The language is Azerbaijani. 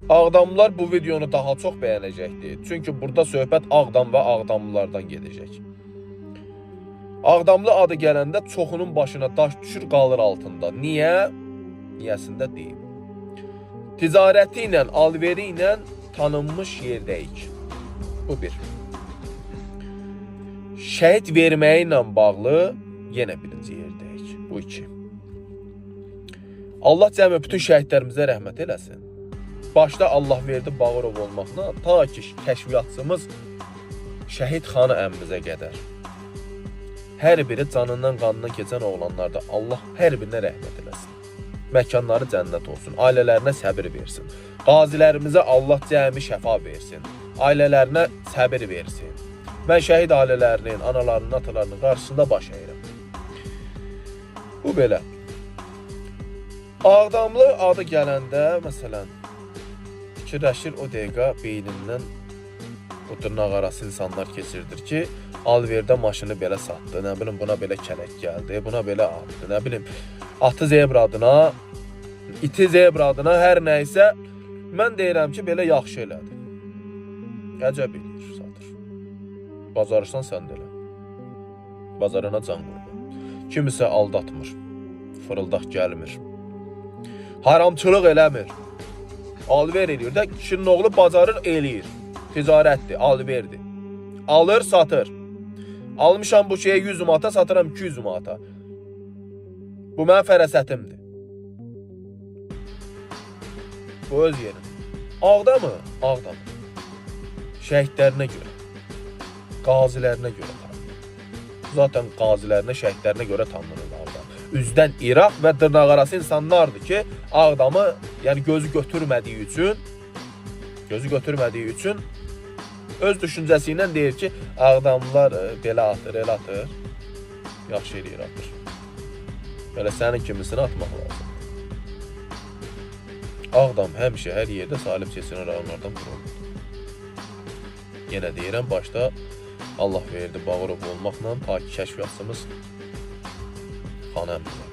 Ağdamlılar bu videonu daha çox bəyənəcəkdir. Çünki burada söhbət Ağdam və Ağdamlılardan gedəcək. Ağdamlı adı gələndə çoxunun başına daş düşür, qalır altında. Niyə? Niyəsində deyim. Ticarəti ilə, alveri ilə tanınmış yerdəyik. Bu bir. Şəhid verməyi ilə bağlı yenə birinci yerdəyik. Bu iki. Allah cəmi bütün şəhidlərimizə rəhmət eləsin. Başda Allahverdi Bağırov olmaqla ta ki kəşfiyyatçımız Şəhid Xanı əmmimizə qədər. Hər biri canından qanından keçən oğlanlarda Allah hər birinə rəhmət eləsin. Məkanları cənnət olsun, ailələrinə səbir versin. Qazilərimizə Allah cəmi şəfa versin. Ailələrinə səbir versin. Mən şəhid ailələrinin, analarının, atalarının qarşısında baş əyirəm. Bu belə. Ağdamlı adı gələndə, məsələn, fikirləşir o dəqiqə beynindən o dırnaq arası insanlar keçirdir ki, alverdə maşını belə satdı, nə bilim buna belə kələk gəldi, buna belə atdı, nə bilim atı zebra adına, iti zebra adına, hər nə isə mən deyirəm ki, belə yaxşı elədi. Əcəb eləyir, satır. Bacarırsan sən də elə. Bacarana can qurban. Kimisə aldatmır, fırıldaq gəlmir, haramçılıq eləmir. Alver eləyir də, kişinin oğlu bacarır, eləyir. Ticarətdir, alverdir. Alır, satır. Almışam bu şeyə 100 manata, satıram 200 manata. Bu mənim fərasətimdir. Bu öz yerində. Ağdamı? Ağdamı. Şəhidlərinə görə, qazilərinə görə tanınır. Zaten qazilərinə, şəhidlərinə görə tanınır Ağdam. Üzdən İraq və dırnaqarası insanlardır ki, Ağdamı, yəni gözü götürmədiyi üçün, öz düşüncəsi ilə deyir ki, Ağdamlılar belə atır, elə atır. Yaxşı eləyir, atır. Belə sənin kimisini atmaq lazım. Ağdam həmişə hər yerdə salim seçilən rayonlardan biri oldu. Yenə deyirəm, başda Allahverdi Bağırov olmaqla ta ki kəşfiyyatçımız Xan əmmimizə.